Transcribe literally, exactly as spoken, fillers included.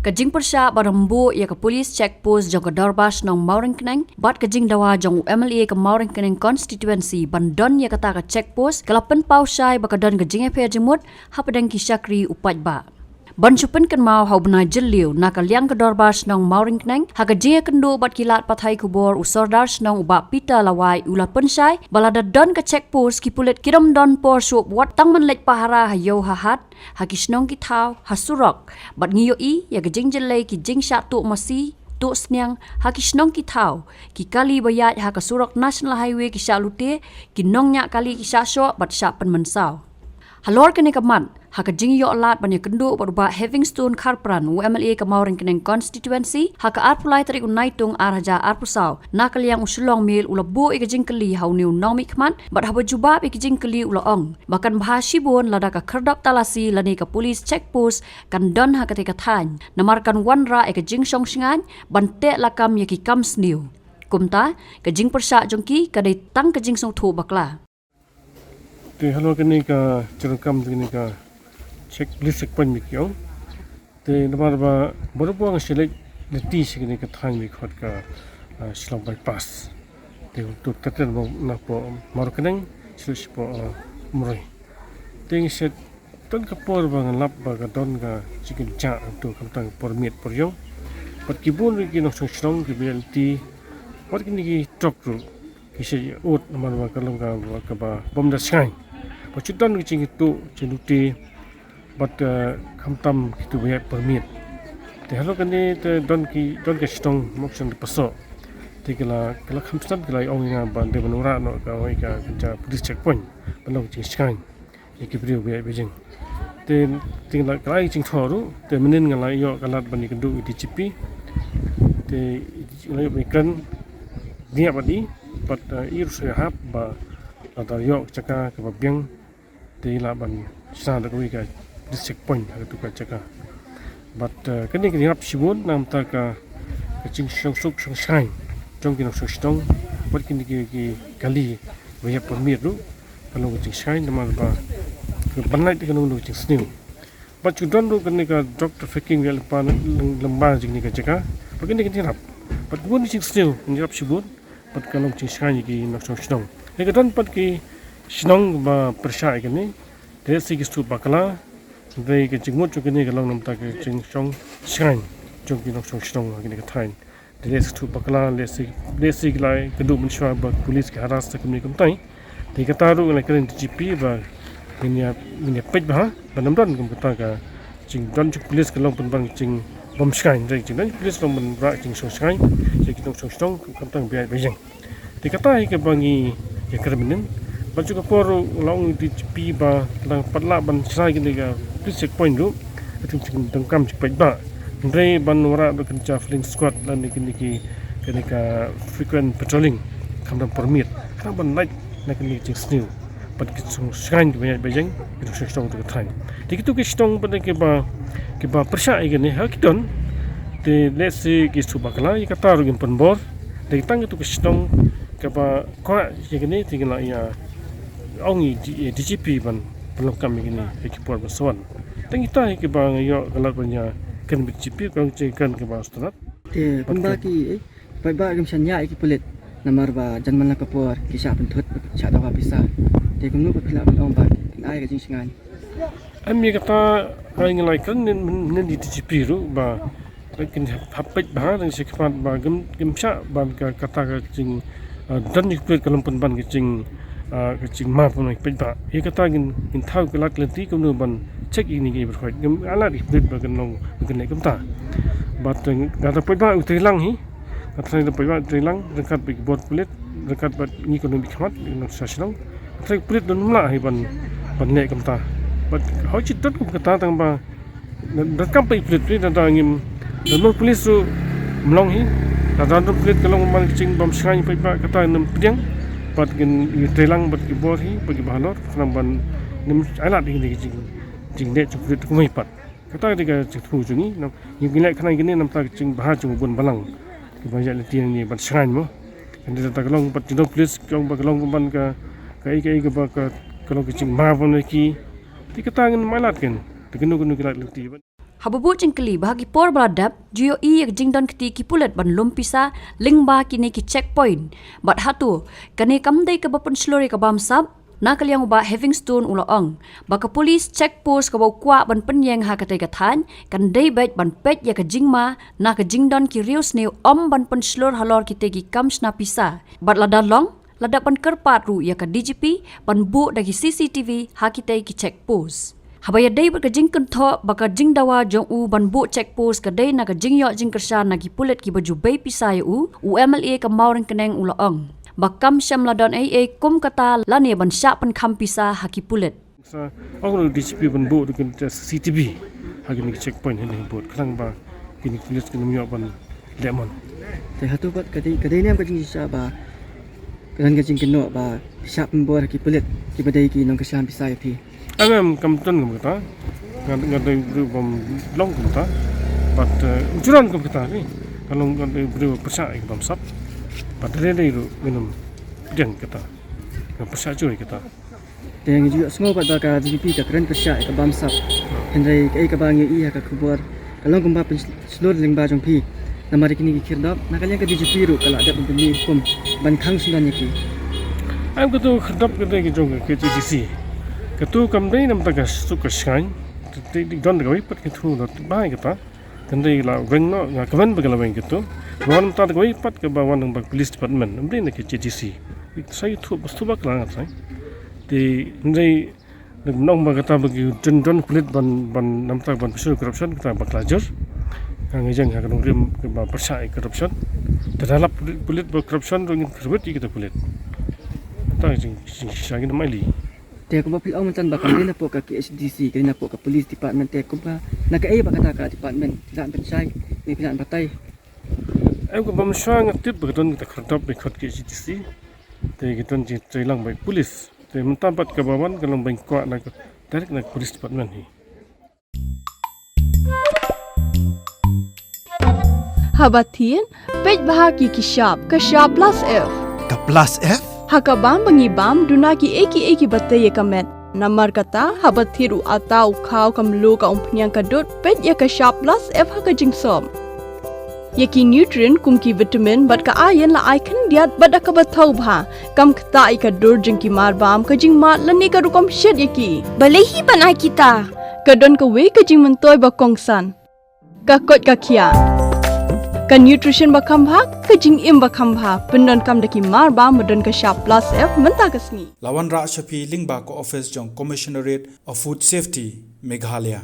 Ka jingpyrshah ban ym buh ïa ka police check post jong ka Dorbar Shnong Mawryngkneng bad ka jingdawa jong u M L A ka Mawryngkneng constituency ban don ïa kata ka check post ka la pynpaw shai ba ka don ka jingïapher jingmut hapdeng ki shakri u paidbah. Ban shu pynkynmaw, ha u bnai Jylliew, na ka liang ka Dorbar Shnong Mawryngkneng, ha ka jingïakynduh bad ki lad pathai khubor, u Sordar Shnong u Bah Peter Lawai u la pynshai ba lada don ka check post, ki pulit kim don por shuh wat tang ban leit pahara ha ïew ha hat, ha ki shnong ki thaw, ha surok. Bad ngi ïohi ïa ka jingjyllei ki jingshah tuh masi, tuh sniang ha ki shnong ki thaw, ki kali ba ïaid ha ka surok National Highway ki shah lute, ki nongñiah kali ki shah shoh bad shah pynmynsaw. Halor kane ka mat, ha ka jingïoh lad ban ïakynduh bad u Bah Heavingstone Kharpran, u M L A ka Mawryngkneng constituency, ha ka arphew lai tarik u Naitung ar hajar arphew saw, na ka liang u Shillong Mail u la buh ïa ka jingkylli ha une u nongmihkhmat, bad haba jubab ïa ka jingkylli u la ong ba kan bha shibun lada ka khyrdop talasi lane ka police check post kan don ha katei ka thaiñ, namar kan wanrah ïa ka jingshong shngaiñ ban teh lakam ïa ki kam sniew. Kumta, ka jingpyrshah jong ki ka dei tang ka jingsngewthuh bakla. Te halor kane ka jingdonkam jong kane ka check, police checkpoint ba ki ong. Te namar ba barabor nga shu leit lynti sha kane ka thaiñ ba ki khot ka, ah, Shillong Bypass. Te to ka tren ba na poh Mawryngkneng shu leit sha poh, ah, Umroi. Te nga shu don ka por ba nga lap ba ka don ka jingkynjah, to khamtam ka por miet por ïong. Bad ki bun ruh ki nongshong shnong kiba ïaid lynti. Bad kine ki trok ruh ki shu ïa ud namar ba ka long kaba bym da shngaiñ. Ba shu don ki jingtuh jingtuti bad, eh, khamtam kito ba ïaid permit. Te halor kane te don ki, don ka shnong Mawryngkneng Pasoh. Te ki la, ki la kham shen ki la ong ïa nga ba dei ban wanrah noh kawei ka, ka police checkpoint ban long ka jingshngaiñ ïa ki briew ba ïaid ba ïeng. Te, te nga la, ka la ai ka jingthoh ruh, te mynnin nga la ïoh ka lad ban ïakynduh ïa u D G P. Te nga la ïoh ban ïakren bniah bad i, bad, eh, i ruh shu ïahap ba lada ïoh ka jaka kaba biang, te i lah ban shna da kawei ka police checkpoint ha katu ka jaka. Bad, eh, kane ka dei ïarap shibun namar ka, ka jingshongsuk shongshngaiñ jong ki nongshong shnong bad kine ki, ki kali ba ïap permit ruh. Ka long ka jingshngaiñ namar ba ka ban lait ka long ka jingsniew. Bad shu don ruh kane ka drug trafficking ba ïa lypa lyngba jong kane ka jaka. Bad kane ka dei ïarap. Bad ka bun ka jingsniew ka dei ïarap shibun. Bad ka long jingshngaiñ ïa ki nongshong shnong. Ïa ka don pat ki shnong ba pyrshah ïa kane. Te lehse ki sngewthuh bakla. Hynrei ka jingmut jong kane ka long namar ka jingshong shngaiñ jong ki nongshong shnong ha kane ka thaiñ. Te lehse ki sngewthuh bakla, lehse, lehse ki la ïakynduh mynshuwa ba ki police ki harass da kumne kumtai. Te kata ruh nga la kren D G P ba ngin ïa, ngin ïa peit bha ba ym don kum kata ka jingdon jong ki police ka long pynban ka jingbymshngaiñ, hynrei ka jingdon jong ki police ka long pynban ka jingshong shngaiñ ïa ki nongshong shnong khamtam ba ïaid ba ïeng. Te kata hi kaba ngi ïakren mynnin. Bad shuh ka por ruh nga la ong ïa u D G P ba lada pat lah ban shna kine ka police checkpoint ruh, ka jingdonkam jong ki paidbah. Hynrei ban wanrah ruh kane ka flying squad lane kine ki, kane ka frequent patrolling khamtam permit. Khnang ban lait na kine ki jingsniew bad ki jingshong shngaiñ kiba ïaid ba ïeng, ki nongshong shnong ha ka thaiñ. Te kito ki shnong pat kiba, kiba pyrshah ïa kane ha ki don. Te lehse ki sngewthuh bakla, ïa kata ruh ngin pynbor. Te tang kito ki shnong kiba kwah ïa kane te ngi la ïa ong ïa D-, ïa D G P ban pynlong kam ïa kane ha ki por ba sa wan. Tang kita hi kiba nga ïoh ka lad ban ïa kren bad D G P, ka long ka jingkren kaba sngewtynnat. Te kumba ki, eh, paidbah kim shaniah ïa ki pulit namar ba jan man la ka por ki shah pynthut, shah dawa pisa. Te kumno ba phi lah ban ong ba kin ai ka jingshngaiñ? Em, ïa kata, eh, nga la ïakren mynnin, mynnin ïa D G P ruh ba kin hap, hap peit bha, dang sha khmat ba kim, kim shah ban ka, kata ka jing, eh, don ïa ki pulit ka long pynban ka jing, eh, ka jingma pynban ki paidbah. Ïa kata ngin, ngin thaw ka lad ka lynti kumno ban check ïa kine ki briew. Ngim ailad ïa ki pulit ba kin long, ba kin leh kumta. Bad, eh, lada paidbah u treilang hi, nga tharai lada paidbah u treilang ryngkat bad ki bor pulit, ryngkat bad ngi kum u nongmihkhmat, ngi nongshong shnong. Nga tharai ki pulit don mlak hi ban, ban leh kumta. Bad hooid shi don kum kata tang ba donkam pat ïa ki pulit, lada ngim, lada ym don pulit ruh ym long hi. Lada don pulit ka long pynban ka jingbymshngaiñ ïa ki paidbah, kata ngin ym pdiang. Bad ngin ïa treilang bad ki bor hi, bad kiba halor, khnang ban ngin ym ailad ïa kine ki jing, jingleh jong ki pulit kumne pat. Kata ka dei ka jingthmu jong ngi, ngi leh khnang ïa kine namar ka jingbha jong u bun balang kiba ïaid lynti nangne ban shngaiñ mo. Hynrei lada ka long bad jingdon pulit, ka long ba ka long pynban ka, kaei kaei kaba ka, ka long ka jingma ban leh ki. Te kata ngin ym ailad kein. Te kano kano ki lad lynti. Haba buh jingkylli ba ha ki por ba la dep, ju ïohi ïa ka jingdon kti ki pulit ban lum pisa lyngba kine ki checkpoint. Bad hato kane kam dei kaba pynshlur ïa ka bamsap? Na ka liang u Bah Havingstone u la ong ba ka police check post kaba u kwah ban pynïeng ha katei ka thaiñ kan dei beit ban peit ïa ka jingma na ka jingdon ki riewsniew, ym ban pynshlur halor kitei ki kam shna pisa. Bad lada long, la dep ban kyrpad ruh ïa ka D G P ban buh da ki C C T V ha kitei ki check post. Haba ïadei bad ka jingkynthoh ba ka jingdawa jong u ban buh check post ka dei na ka jingïoh jingkyrshan na ki pulit kiba ju bei pisa ïa u, u M L A ka Mawryngkneng u la ong ba kam shym la don ei ei kum kata lane ban shah pynkham pisa ha ki pulit. Sa ong ruh D G P ban buh da ki C C T V ha kine ki checkpoint, hynrei bud khnang ba kine ki pulit kin ym ïoh ban leh mon. Te hato pat ka dei, ka dei ne em ka jingshisha ba ka don ka jingkynnoh ba phi shah pynbor ha ki pulit kiba dei ki nongkyrshan pisa ïa phi? Em, em, kam don kum kata. Nga, nga dei briew bym long kum kata. Bad, eh, u juran kum kata ni. Ka long, nga dei briew pyrshah ïa ka bamsap. Bad dei dei ruh ngin ym pdiang kata. Nga pyrshah jur ïa kata. Te ngi ju ïohsngew pat ba ka D G P ka kren pyrshah ïa ka bamsap. Hynrei kaei kaba ngi ïohi ha ka khubor ka long kumba pynshlur lyngba jong phi. Namar ïa kine ki khyrdop, na ka liang ka D G P ruh ka la dep ban pynmih hukum ban khang syndon ïa ki. Em, katu khyrdop ka dei ka jong ka K H A D C. Katu kam dei namar ka suk ka shngaiñ. Te, te, te don kawei pat ka thu dot bai kata. Kan dei la weng noh, nga kmen ba ka la weng katu. Wan mynta kawei pat kaba wan lyngba ka police department, ym dei na ka K H A D C. Sa ïathuh ba shu ba kla nga sa. Te hynrei Nang ba kata ba ki don, don pulit ban, ban namar ban pyrshah corruption, kata ba ka la jur. Ka ngi jeng ha ka nongrim kaba pyrshah corruption. Te da lap pulit, pulit ba corruption ruh ngin kyrwit ïa kita pulit. Kata jing, jing shisha ngin mai li. Te kumba phi ong mynta ba ka dei na pok ka K H A D C, ka dei na pok ka police department, te kumba na kaei ba kata ka department la pynshai, ne phi la batai? Em, kaba mynshwa nga tip ba ka don kata khyrdop ba khot K H A D C. Te ka don jingtrei lang ba police. Te mynta pat kaba wan ka long ba kwah na ka direct na police department hi. Haba thied, peit bha ki ki shap, ka shap plus F. Ka plus F? Ha ka bam ba ngi bam, duna kiei kiei kiba tei ïa ka met. Namar kata, haba thied u atta, u khaw, ka mluh, ka umphniang, ka dud, peit ïa ka shap plus F ha ka jingsop. Ïa ki nutrient kum ki vitamin bad ka iron la ai khyndiat bad da kaba thaw bha. Kam ktah ïa ka dur jong ki mar bam, ka jingmad lane ka rukom shet ïa ki. Balei hi ban ai kita? Ka don kawei ka jingmyntoi ba kongsan. Ka koit ka khiah. Ka nutrition ba kham bha, ka jingim ba kham bha. Pyndonkam da ki mar bam ba don ka shap plus F mynta ka sngi. La wanrah sha phi lyngba ka office jong Commissionerate of Food Safety, Meghalaya.